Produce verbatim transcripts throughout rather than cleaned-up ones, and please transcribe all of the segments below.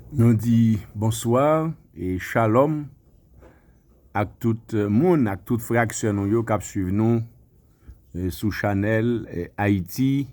Nou di bonswa e shalom ak tout moun, ak tout frè ak sè nou yo k ap swiv nou, eh, sou chanèl, eh, Ayiti,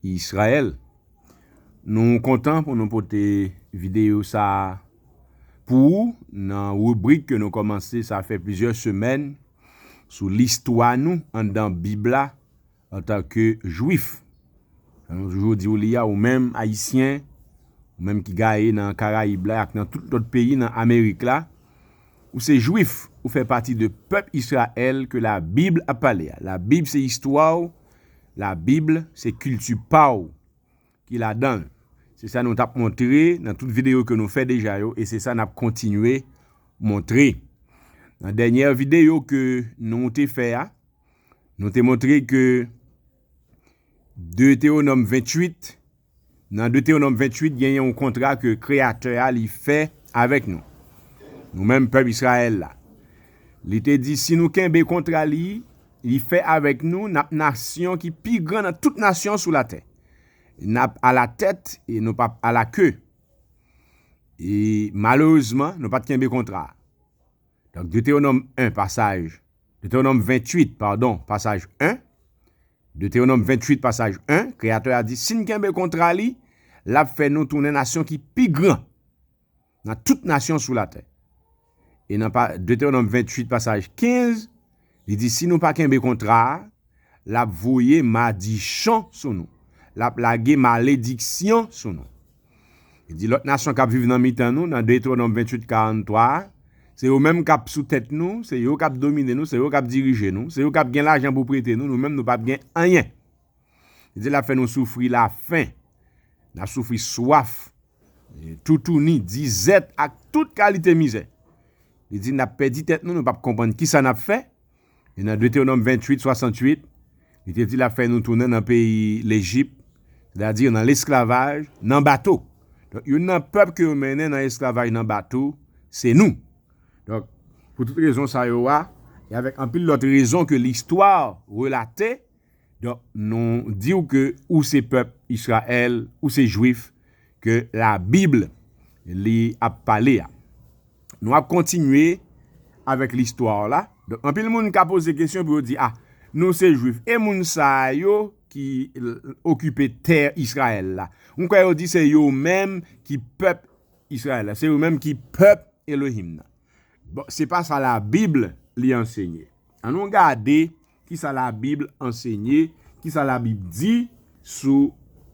Izrayèl. Nou kontan pou nou pote videyo sa a pou ou nan ribrik ke nou kòmanse sa fè plizyè semèn sou listwa nou anndan Bib la antanke Jwif. Jan nou toujou di w li a, ou menm Ayisyen, ou menm ki gaye nan Karayib la ak nan tout lòt peyi nan Amerik la, ou se Jwif, ou fè pati de pèp Izrayèl ke Labib ap pale a. Labib se istwa w, Labib se kilti pa w ki ladan l. Se sa nou t ap montre nan tout videyo ke nou fè deja yo, e se sa n ap kontinye montre. Nan dènyè videyo ke nou te fè a, nou te montre ke Detewonòm venntuit, nan Detewonòm venntuit, genyen yon kontra ke Kreyatè a li fè avèk nou. Nou menm pèp Izrayèl la. Li te di, si nou kenbe kontra li, li fè avèk nou, n ap nasyon ki pi gran nan tout nasyon sou latè. N ap alatèt e nou p ap alake. E malerezman, nou pa t kenbe kontra a. Donk, Detewonòm en, pasaj, Detewonòm venntuit, padon, pasaj en, Detewonòm venntuit, pasaj en, Kreyatè a di, si n kenbe kontra li, l ap fè nou tounen nasyon ki pi gran nan tout nasyon sou latè. E nan pa, Detewonòm venntuit, pasaj kenz, li di, si nou pa kenbe kontra a, l ap voye madichon sou nou. L ap lage malediksyon sou nou. Li di lòt nasyon k ap viv nan mitan nou, nan Detewonòm venntuit, karanntwa a, se yo menm k ap sou tèt nou, se yo k ap domine nou, se yo k ap dirije nou, se yo k ap gen lajan pou prete nou, nou menm nou p ap gen anyen. Li di l ap fè nou soufri lafen, n ap soufri swaf, e, toutouni, dizèt ak tout kalite mizè. Li di n ap pèdi tèt nou, nou p ap konprann kisa n ap fè. E nan Detewonòm venntuit, swasanntuit, li te di l ap fè nou tounen nan peyi Lejip, sètadi nan lesklavaj, nan bato. Donk, youn nan pèp ke yo mennen nan esklavaj nan bato, se nou. Donk, pou tout rezon sa yo a, e avèk anpil lòt rezon ke listwa relate, donk, nou di w ke ou se pèp Izrayèl, ou se Jwif, ke Labib li ap pale a. Nou ap kontinye avèk listwa la. Donk, anpil moun ka poze kesyon pou yo di, a, nou se Jwif. E moun sa yo ki l-, okipe tè Izrayèl la? M kwè yo di se yo menm ki pèp Izrayèl la. Se yo menm ki pèp Elohim nan. Bon, se pa sa Labib li ansenye. Ann nou gade kisa Labib ansenye, kisa Labib di sou,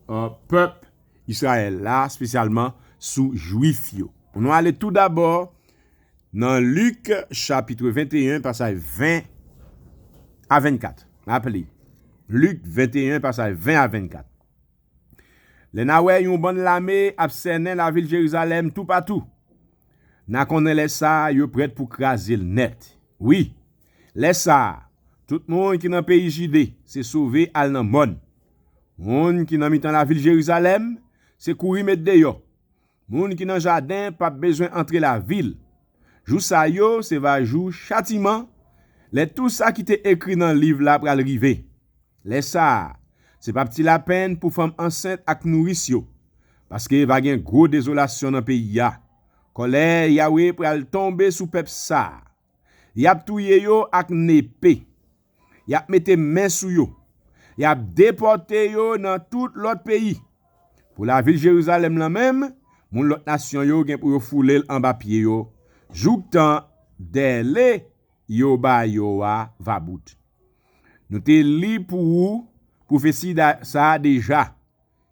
eh, pèp Izrayèl la, espesyalman sou Jwif yo. Nou ale tou dabò nan Lik, chapit venteyen, pasaj ven a vennkat. N ap li. Lik venteyen, pasaj ven a vennkat. Lè n a wè yon bann lame ap sènen lavil Jerizalèm toupatou, n a konnen lè sa a yo prèt pou kraze l nèt. Wi, lè sa a, tout moun ki nan peyi Jide se sove al nan mòn. Moun ki nan mitan lavil Jerizalèm se kouri met deyò. Moun ki nan jaden p ap bezwen antre lavil. Jou sa yo se va jou chatiman, lè tou sa ki te ekri nan liv la pral rive. Lè sa a, se p ap ti lapenn pou fanm ansent ak nouris yo, paske va gen gwo dezolasyon nan peyi a. Kòlè Yawe pral tonbe sou pèp sa a. Y ap touye yo ak nepe. Y ap mete men sou yo. Y ap depòte yo nan tout lòt peyi. Pou lavil Jerizalèm lan menm, moun lòt nasyon yo gen pou yo foule l anba pye yo, jouktan dèle yo ba yo a va bout. Nou te li pou ou pwofesi da-, sa a deja.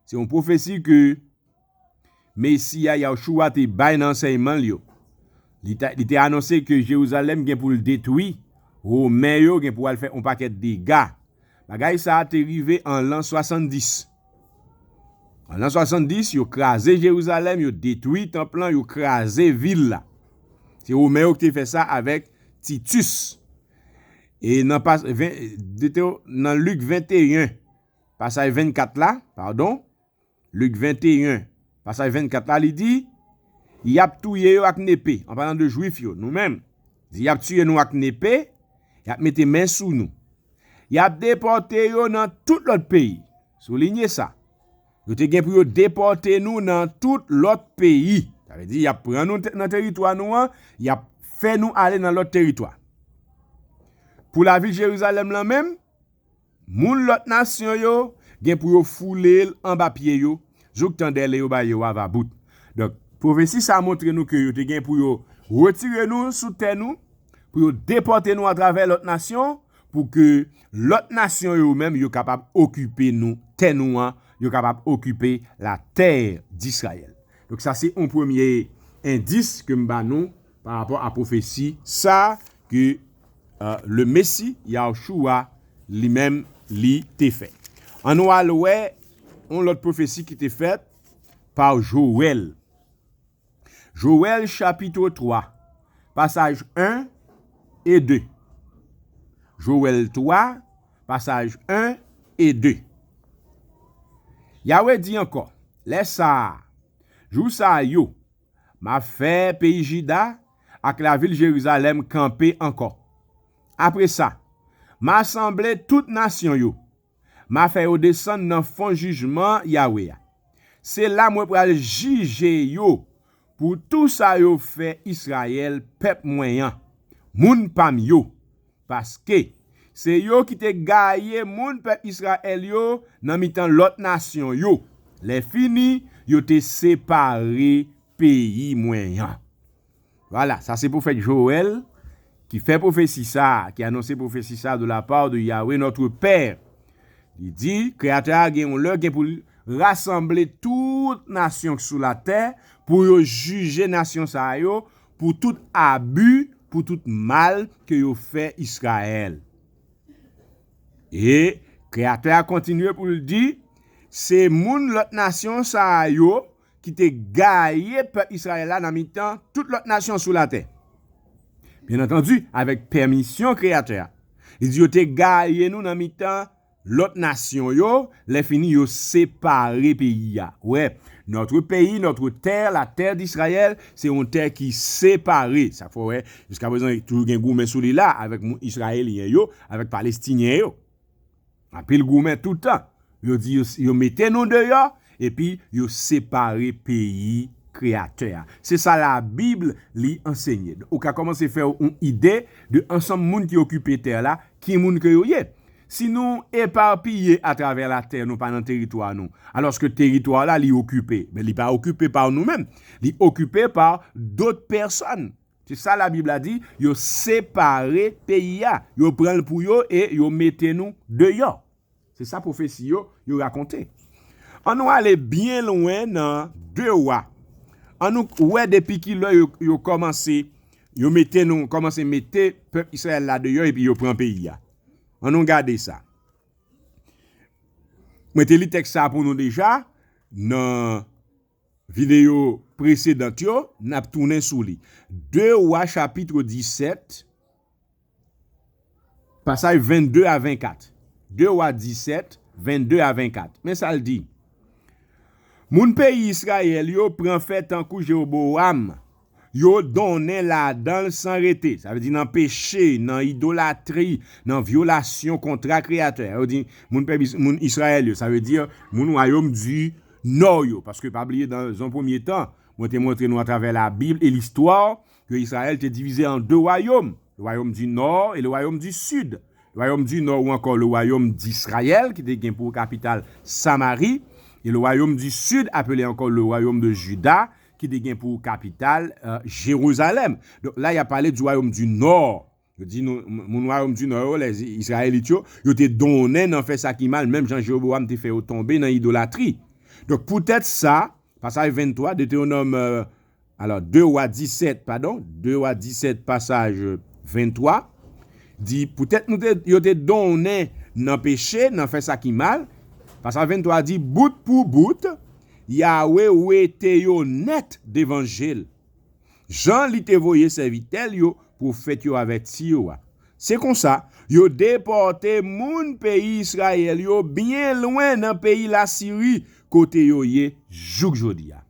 Se yon pwofesi ke Mesi a Yahushua te bay nan ansèyman l yo. Li ta, li te anonse ke Jerizalèm gen pou l detwi, Women yo gen pou al fè yon pakèt dega. Bagay sa a te rive an lan swasanndis. An lan swasanndis, yo kraze Jerizalèm, yo detwi tanp lan, yo kraze vil la. Se Women yo ki te fè sa avèk Titus. E nan pas-, ven-, Detewo-, nan Lik venteyen, pasaj vennkat la, padon, Lik venteyen, pasaj vennkat la, li di, y ap touye yo ak nepe, an palan de Jwif yo, nou menm. Di, y ap tiye nou ak nepe, y ap mete men sou nou. Y ap depòte yo nan tout lòt peyi. Soulinye sa. Yo te gen pou yo depòte nou nan tout lòt peyi. Sa vle di, y ap pran nou te- nan teritwa nou an, y ap fè nou ale nan lòt teritwa. Pou lavil Jerizalèm lan menm, moun lòt nasyon yo gen pou yo foule l anba pye yo, jouktan dèle yo ba yo a va bout. Donk, pwofesi sa a montre nou ke yo te gen pou yo retire nou sou tè nou, pou yo depòte nou atravè lòt nasyon, pou ke lòt nasyon yo menm, yo kapab okipe nou, tè nou an, yo kapab okipe latè d'Israël. Donk, sa se yon premye endis ke m ba nou pa rapò a pwofesi sa ke euh, le Messie, Yahushua, li menm, li te fè. Ann nou al wè yon lòt pwofesi ki te fèt pa Jowèl. Jowèl chapit twa, pasaj en e de. Jowèl twa, pasaj en e de. Yawe di ankò, lè sa a, jou sa yo, m ap fè peyi Jida ak lavil Jerizalèm kanpe ankò. Apre sa, m a sanble tout nasyon yo. M a fè yo desann nan fon jijman Yawe a. Se la mwen pral jije yo pou tou sa yo fè Izrayèl, pèp mwen an, moun pa m yo. Paske se yo ki te gaye moun pèp Izrayèl yo nan mitan lòt nasyon yo. Lè fini, yo te separe peyi mwen an. Vwala, sa se pwofèt Jowèl ki fè pwofesi sa, ki anonse pwofesi sa de la part de Yahweh notre Père. Li di, Kreyatè a gen yon lè gen pou l rasanble tout nasyon sou latè pou yo jije nasyon sa yo pou tout abi, pou tout mal ke yo fè Izrayèl. E Kreyatè a kontinye pou l di, se moun lòt nasyon sa yo ki te gaye pèp Izrayèl la nan mitan tout lòt nasyon sou latè. Byen antandi, avèk pèmisyon Kreyatè a. Li di yo te gaye nou nan mitan lòt nasyon yo, lè fini yo separe peyi a. Wè, notre pays, notre terre, la terre d'Israël, se yon tè ki separe. Sa fè w wè, jiska prezan, toujou gen goumen sou li la, avèk moun Izrayelyen yo, avèk Palestinyen yo. Anpil goumen toutan. Yo di yo, yo mete nou deyò, epi yo separe peyi Kreyatè a. Se sa Labib li ansenye. Ou ka kòmanse fè yon ide de ansanm moun ki okipe tè la, ki moun ke yo ye. Si nou epapiye atravè latè, nou pa nan teritwa nou, alòske teritwa la li okipe, men li pa okipe pa nou menm, li okipe pa dòt pèsòn. Se sa Labib la di, yo separe peyi a, yo pran l pou yo e yo mete nou deyò. Se sa pwofesi yo, yo rakonte. Ann nou ale byen lwen nan de Wa. Ann nou wè depi ki lè yo, yo kòmanse, yo mete nou, kòmanse mete pèp Izrayèl la deyò epi yo pran peyi a. Ann nou gade sa. Mwen te li tèks sa pou nou deja nan videyo presedan yo, n ap tounen sou li. De Wa chapit disèt, pasaj vennde a vennkat. De Wa disèt, vennde a vennkat. Men sa l di. Moun peyi Izrayèl yo pran fè tankou Jewobowam. Yo donnen ladan l san rete. Sa vle di nan peche, nan idolatri, nan vyolasyon kontra Kreyatè a. Yo di moun pèp Is-, moun Izrayèl yo. Sa vle di moun wayòm di nò yo. Paske pa bliye, dans un premier temps, mwen te montre nou atravè Labib e listwa ke Izrayèl te divize an de wayòm, le royaume du nord et le royaume du sud. Le royaume du nord ou ankò le royaume d'Israël, ki te gen pou kapital Samari, e le royaume du sud, apele ankò le royaume de Juda, ki te gen pou kapital, euh, Jerizalèm. Donk la, y ap pale du royaume du nord. Yo di nou, m-, moun royaume du nord yo, lè Izrayelit yo, yo te donnen nan fè sa ki mal, menm jan Jewobowam te fè yo tonbe nan idolatri. Donk poutèt sa, pasaj venntwa, Detewonòm, euh, alò, de Wa disèt, padon, de Wa disèt, pasaj venntwa, di, poutèt nou te, yo te donnen nan peche, nan fè sa ki mal, pasaj venntwa di, bout pou bout, Yawe wete yo nèt devan je l, jan li te voye sèvitè l yo, pwofèt yo, avèti yo a. Se konsa, yo depòte moun peyi Izrayèl yo byen lwen nan peyi Lasiri, kote yo ye jouk jodi a.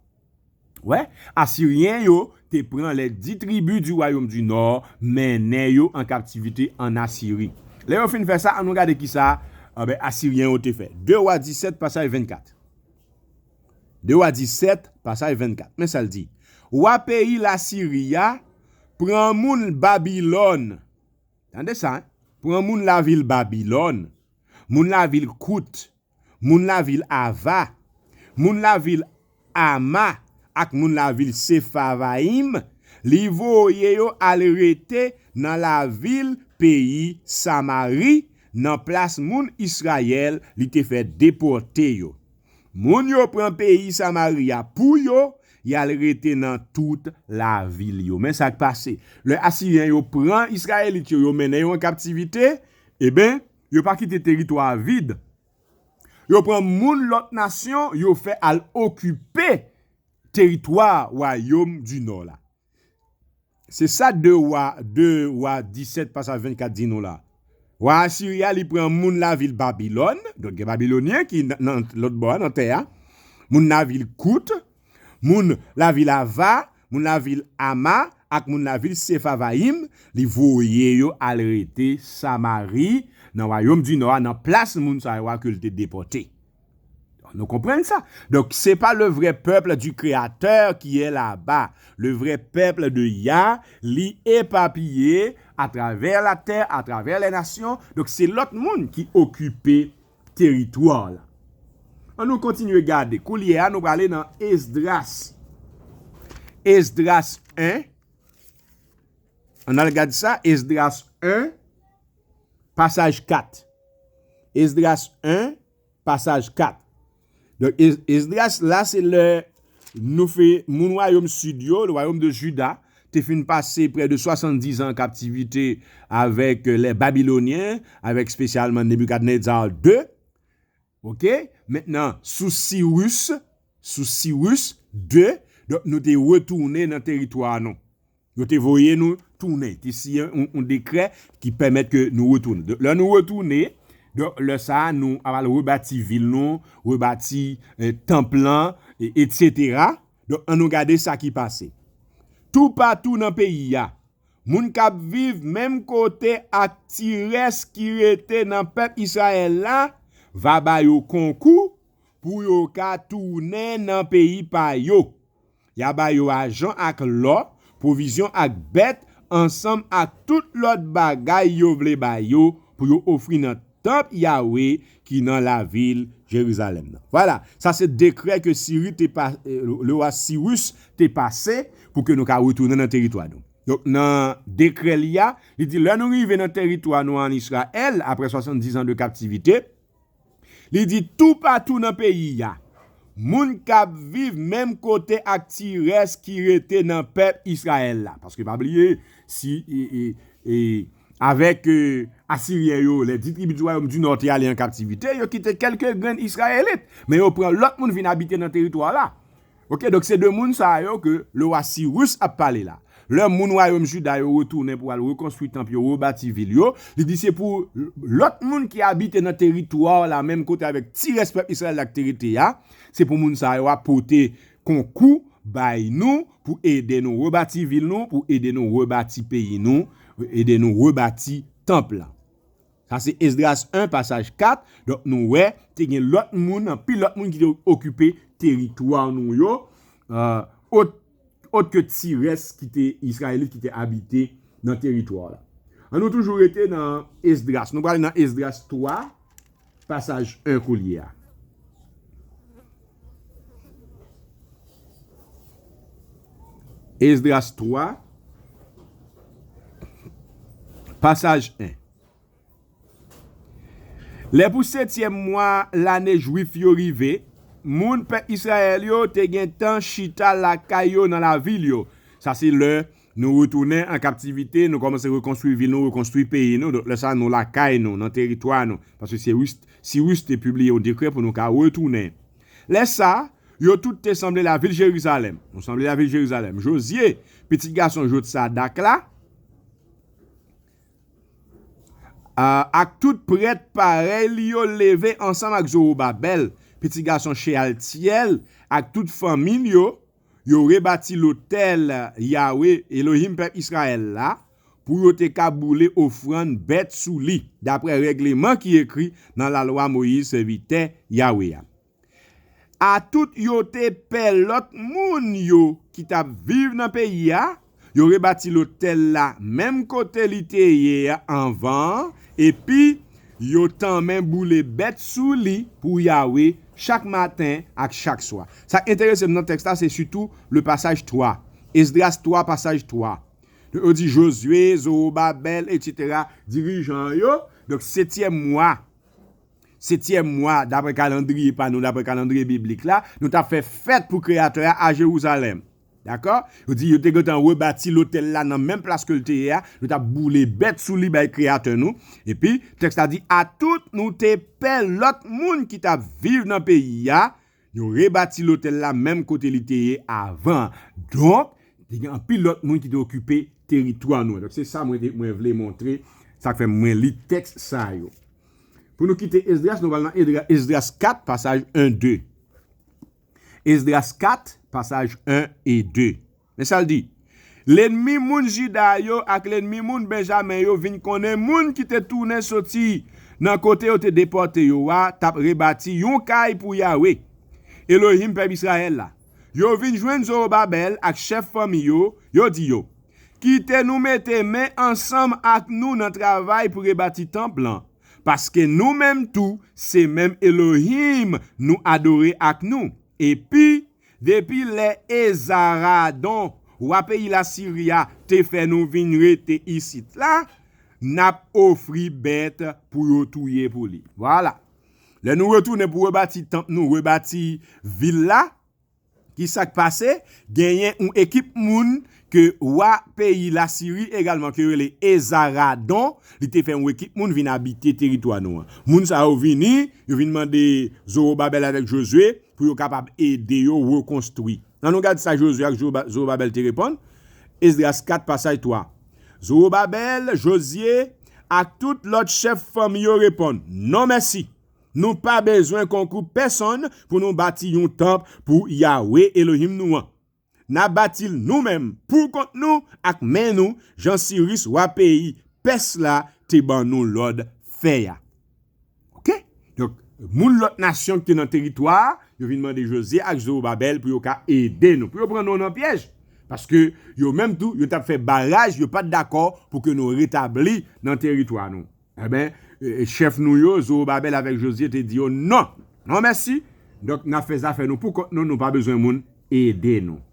Wè, Asiryen yo te pran les dix tribus du royaume du nord, mennen yo an kaptivite ann Asiri. Lè yo fin fè sa, ann nou gade kisa, anben, Asiryen yo te fè. De Wa disèt, pasaj vennkat. De Wa disèt, pasaj vennkat. Men sa l di. Wa peyi Lasiri a pran moun Babilòn. Tande sa, hein? Pran moun lavil Babilòn, moun lavil Kout, moun lavil Ava, moun lavil Ama ak moun lavil Sefavayim, li voye yo al rete nan lavil peyi Samari, nan plas moun Izrayèl li te fè depòte yo. Moun yo pran peyi Samari a pou yo, y al rete nan tout lavil yo. Men sa k pase. Lè Asiryen yo pran Izrayelit yo, yo mennen yo an kaptivite, eben, yo pa kite teritwa a vid. Yo pran moun lòt nasyon, yo fè al okipe teritwa wayòm di nò la. Se sa de Wa, de Wa disèt pasaj vennkat di nou la. Wa Asiri a, li pran moun lavil Babilòn, donk gen Babilonyen ki nan, nan lòt bò a, nan tè a, moun lavil Kout, moun lavil Ava, moun lavil Ama, ak moun lavil Sefavayim, li voye yo al rete Samari, nan wayòm di nò a, nan plas moun sa yo a ke l te depòte. Nou konprann sa? Donc, c'est pas le vrai peuple du Créateur qui est là-bas. Le vrai peuple de Yah, li epapiye atravè latè, atravè lè nasyon. Donk, se lòt moun ki okipe teritwa la. An nou kontinye gade. Koulye a, nou prale nan Esdras. Esdras en. Ann al gad sa, Esdras en, pasaj kat. Esdras en, pasaj kat. Donk, Es-, Esdras la, se lè nou fè moun wayòm sid yo, le wayòm de Jida, te fin pase prè de swasanndizan an kaptivite avèk, euh, les Babyloniens, avèk espesyalman Nebikadneza de. Oke? Mentnan, sou Siris, sou Siris de, donk, nou te retounen nan teritwa nou. Yo te voye nou tounen, te siyen yon, yon dekrè ki pèmèt ke nou retounen. Donk, lè nou retounen, donk, lè sa a, nou ap al rebati vil nou, rebati, eh, tanp lan, e, etsetera. Donk, ann nou gade sa ki pase. Toupatou nan peyi a, moun k ap viv menm kote ak ti rès ki rete nan pèp Izrayèl la, va ba yo konkou pou yo ka tounen nan peyi pa yo. Y a ba yo ajan ak lò, pwovizyon ak bèt, ansanm ak tout lòt bagay yo vle ba yo pou yo ofri nan tanp Yawe ki nan lavil Jerizalèm nan. Vwala, sa se dekrè ke Siri te pa, eh, le wa Siris te pase pou ke nou ka retounen nan teritwa nou. Donk, nan dekrè li a, li di, lè nou rive nan teritwa nou an Izrayèl, apre swasanndizan de kaptivite, li di, toupatou nan peyi a, moun k ap viv menm kote ak ti rès ki rete nan pèp Izrayèl la. Paske pa bliye, si, e, e, e, avèk, e, Asiryen yo, les dix tribus du royaume du nord te ale an kaptivite, yo kite kèlke grenn Izrayelit, men yo pran lòt moun vin abite nan teritwa la. Oke, donk se de moun sa yo ke le wa Siris ap pale la. Lè moun wayòm Jida yo retounen pou al rekonstwi tanp yo, rebati vil yo, li di se pou lòt moun ki abite nan teritwa la, menm kote avèk ti rès pèp Izrayèl la ki te rete a, se pou moun sa yo a pote konkou bay nou pou ede nou rebati vil nou, pou ede nou rebati peyi nou, ede nou rebati tanp la. Sa se Esdras en, pasaj kat. Donk, nou wè, te gen lòt moun, anpil lòt moun ki te okipe teritwa nou yo, euh, ot, ot ke ti rès ki te Izrayelit ki te abite nan teritwa la. An nou toujou rete nan Esdras. Nou prale nan Esdras twa, pasaj en koulye a. Esdras twa, pasaj en. Lè pou setyèm mwa lane jwif yo rive, moun pèp Izrayèl yo te gentan chita lakay yo nan lavil yo. Sa se lè nou retounen an kaptivite, nou kòmanse rekonstwi vil nou, rekonstwi peyi nou. Donk, lè sa, nou lakay nou, nan teritwa nou. Paske Siris, Siris te pibliye yon dekrè pou nou ka retounen. Lè sa, yo tout te sanble lavil Jerizalèm. Nou sanble lavil Jerizalèm. Jozye, pitit gason Jotsadak la, a, ak tout prèt parèy li yo leve ansanm ak Zowobabèl, pitit gason Cheyaltyèl, ak tout fanmi l yo, yo rebati lotèl Yawe, Elohim pèp Izrayèl la, pou yo te ka boule ofrann bèt sou li, daprè règleman ki ekri nan lalwa Moyiz, sèvitè Yawe a. Atout yo te pè lòt moun yo ki t ap viv nan peyi a, yo rebati lotèl la menm kote li te ye a anvan an, epi yo tanmen boule bèt sou li pou Yawe chak maten ak chak swa. Sa k enterese m nan tèks la, se sitou le pasaj twa. Esdras twa, pasaj twa. Donk, yo di Jozye, Zowobabèl, etsetera, dirijan yo. Donk, setyèm mwa, setyèm mwa, daprè kalandriye pa nou, daprè kalandriye biblik la, nou t ap fè fèt pou Kreyatè a a Jerizalèm. Dakò? Yo di yo te gentan rebati lotèl la nan menm plas ke l te ye a. Nou t ap boule bèt sou li bay Kreyatè nou. Epi, tèks la di, atout nou te pè lòt moun ki t ap viv nan peyi a, yo rebati lotèl la menm kote li te ye avan. Donk, te gen anpil lòt moun ki te okipe teritwa nou an. Donk, se sa mwen te, mwen vle montre, sa k fè mwen li tèks sa yo. Pou nou kite Esdras, nou pral nan Edra-, Esdras kat, pasaj en, de. Esdras kat, pasaj en e de. Men sa l di, lènmi moun Jida yo ak lènmi moun Benjamen yo vin konnen moun ki te tounen soti nan kote yo te depòte yo a t ap rebati yon kay pou Yawe, Elohim pèp Izrayèl la. Yo vin jwenn Zowobabèl ak chèf fanmi yo, yo di yo, kite nou mete men ansanm ak nou nan travay pou rebati tanp lan, paske nou menm tou, se menm Elohim nou adore ak nou. Epi, depi lè Ezaradon, wa peyi Lasiri a, te fè nou vin rete isit la, n ap ofri bèt pou yo touye pou li. Vwala. Lè nou retounen pou rebati tanp nou, rebati vil la, ki sa k pase? Genyen yon ekip moun ke wa peyi Lasiri egalman, ke yo rele Ezaradon, li te fè yon ekip moun vin abite teritwa nou an. Moun sa yo vini, yo vin mande Zowobabèl avèk Jozye pou yo kapab ede yo rekonstwi. Ann nou gade sa Jozye ak Zoba-, Zowobabèl te reponn. Esdras kat, pasaj twa. Zowobabèl, Jozye ak tout lòt chèf fanmi yo reponn, non mèsi. Nou pa bezwen konkou pèsonn pou nou bati yon tanp pou Yawe Elohim nou an. N a bati l nou menm, pou kont nou, ak men nou, jan Siris, wa peyi Pès la, te ban nou lòd fè a. Oke? Donk, moun lòt nasyon ki te nan teritwa a, yo vin mande Jozye ak Zowobabèl pou yo ka ede nou, pou yo pran nou nan pyèj. Paske yo menm tou, yo t ap fè baraj, yo pa t dakò pou ke nou retabli nan teritwa nou. Enben, e, e, chèf nou yo, Zowobabèl avèk Jozye, te di yo, non, non mèsi. Donk, n ap fè zafè nou pou kont nou, nou pa bezwen moun ede nou.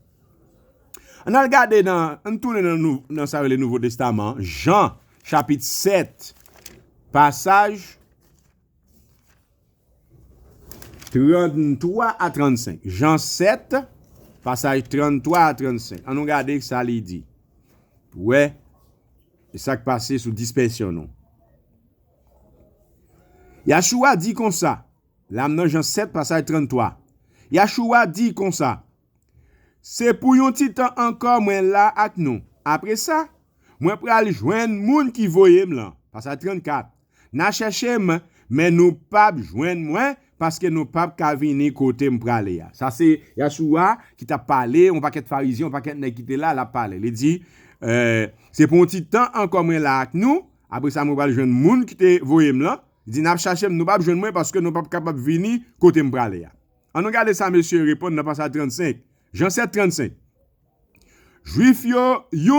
Ann al gade nan, ann tounen nan nou, nan sa yo rele Nouvo Testaman, Jan, chapit sèt, pasaj tranntwa a trannsenk. Jan sèt, pasaj tranntwa a trannsenk. Ann nou gade sa li di. Wè, e sa k pase sou dispèsyon nou. Yachoua di konsa, la m nan Jan sèt, pasaj tranntwa. Yachoua di konsa, se pou yon ti tan ankò mwen la ak nou. Apre sa, mwen pral jwenn moun ki voye m lan. Pasaj trannkat. N a chèche m, men nou p ap jwenn mwen, paske nou p ap ka vini kote m prale a. Sa se Yachoua ki t ap pale, yon pakèt farizyen, yon pakèt nèg ki te la, l ap pale. Li di, eh, se pou yon ti tan ankò mwen la ak nou, apre sa mwen pral jwenn moun ki te voye m lan. Li di, n ap chèche m, nou p ap jwenn mwen, paske nou p ap kapab vini kote m prale a. Ann nou gade sa mesye reponn nan pasaj trannsenk. Jan sèt trannsenk. Jwif yo, yo